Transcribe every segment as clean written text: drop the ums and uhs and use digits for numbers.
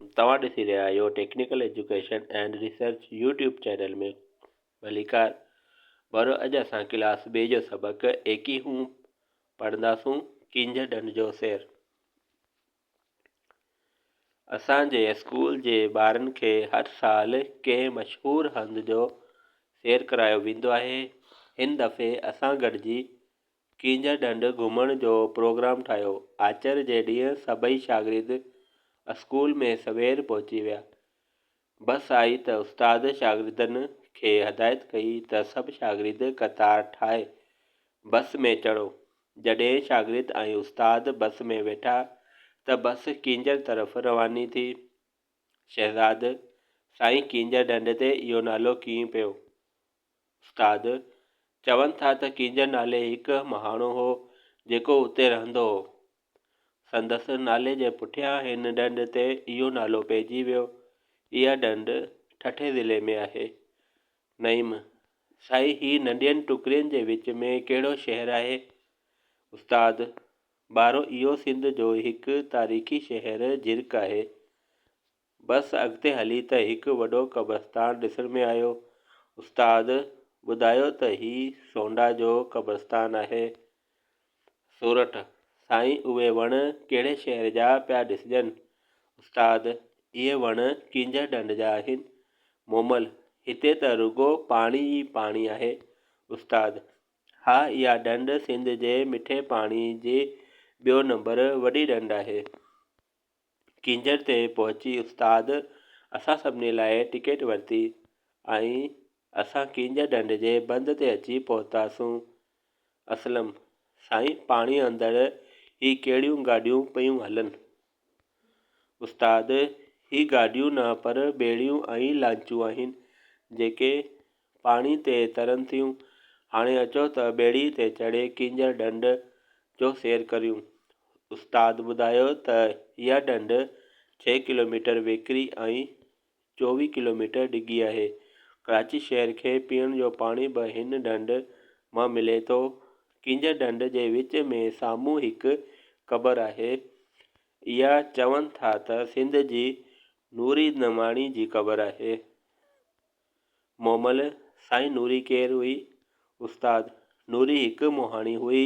توهان ڏسي رهيا آهيو technical education and research YouTube channel ۾ ڀليڪار ٻارو اڄ اسان ڪلاس ٻئي جو سبق ايڪيهون پڙهنداسون ڪينجهر ڍنڍ جو سير اسان جي اسڪول جي ٻارن کي هر سال ڪنهن مشهور هنڌ جو سير ڪرايو ويندو آهي هن دفعي اسان گڏجي ڪينجهر ڍنڍ گهمڻ جو پروگرام ٺاهيو. آچر جي ڏينهن سڀئي شاگرد اسڪول ۾ سوير پهچي ويا. بس آئي ته استاد شاگردن کي هدايت ڪئي ته سڀ شاگرد قطار ٺاهي بس ۾ چڙهو. جڏهن شاگرد ۽ استاد بس ۾ ويٺا ته بس ڪينجهر طرف رواني ٿي. شهزاد، سائين ڪينجهر ڍنڍ تي اهو نالو ڪيئن پيو؟ استاد، چون ٿا ته ڪينجهر نالي هڪ مهاڻو هو، جيڪو اتي رهندو هو. سندس نالي جي پٺيان هن ڍنڍ تي اهو نالو پئجي ويو. اها ڍنڍ ٺٽي ضلعي ۾ آهي. نعيم، سائين هي ننڍين ٽڪرين جي وچ ۾ ڪهڙو شهر آهي؟ استاد، ٻارو اهو سنڌ جو هڪ تاريخي شهر جهرڪ آهي. بس اڳتي هلي ته هڪ وڏو قبرستان ڏسڻ ۾ آيو. استاد ٻڌايو ته هي سونڊا جو قبرستان آهي. سورٺ، سائين اهي وڻ ڪهڙي شهر جا پيا ڏسجن؟ استاد، اهي وڻ ڪينجهر ڍنڍ جا آهن. مومل، هتي ته رڳو پاڻي ئي پاڻي آهي. استاد، ها اها ڍنڍ سنڌ جي مٺي پاڻي جي ٻيو نمبر وڏي ڍنڍ آهي. ڪينجهر تي پهچي استاد اسان سڀني لاء ٽڪيٽ ورتي ۽ اسان ڪينجهر ڍنڍ جي بند تي اچي پهتاسون. اسلم، سائين پاڻي اندر هي ڪهڙيون گاڏيون پيون هلن؟ استاد، هي گاڏيون نه پر ٻيڙيون ۽ لانچون آهن، جيڪي پاڻي تي ترن ٿيون. هاڻي اچو ته ٻيڙي تي چڙهي ڪينجهر ڍنڍ جو سير ڪريون. استاد ٻڌايو ته اها ڍنڍ ڇهه ڪلوميٽر ويڪري ۽ 24 ڪلوميٽر ڊگهي آهي. ڪراچي شهر کي پيئڻ جو پاڻي به هن ڍنڍ مان ملي ٿو. ڪينجهر ڍنڍ جي وچ ۾ سامهون هڪ قبر آهي. اها چون ٿا ته سنڌ جي نوري نماڻي جي قبر آهي. مومل، سائين نوري ڪير هئي؟ استاد، نوري هڪ مهاڻي هئي،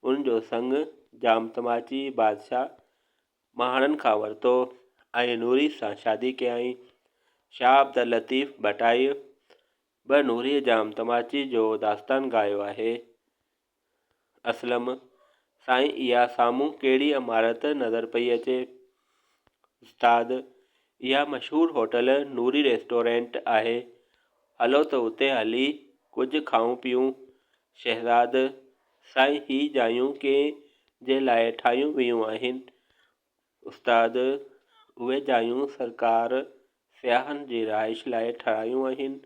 ان جو سڱ ڄام تماچي بادشاهه مهاڻن کان ورتو ۽ نوري سان شادي ڪيائين. شاهه عبداللطيف ڀٽائيء به نوريء ڄام تماچي جو داستان ڳايو آهي. اسلم، سائين اها سامهون ڪهڙي عمارت نظر پئي اچي؟ استاد، اها مشهور هوٽل نوري ريسٽورنٽ آهي، هلو ته اتي هلي ڪجهه کائون پيئون. شهزاد، سائين هي جايون ڪنهن جي لاء ٺاهيون ويون آهن؟ استاد، اهي جايون سرڪار سياحن جي رهائش لاء ٺهرايون آهن.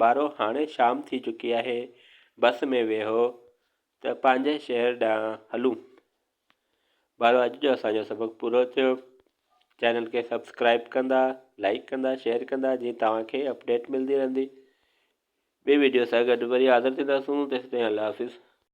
ٻارو هاڻي شام ٿي چڪي آهي، بس ۾ ويهو ته پنهنجي شهر ڏانهن هلون. ٻارو اڄ جو اسان جو سبق پورو ٿيو. چينل کي سبسڪرائب ڪندا، لائيڪ ڪندا، شيئر ڪندا جيئن توهان کي اپڊيٽ ملندي رهندي. ٻي ويڊيو سان گڏ وري حاضر ٿينداسون تيستائين الله حافظ.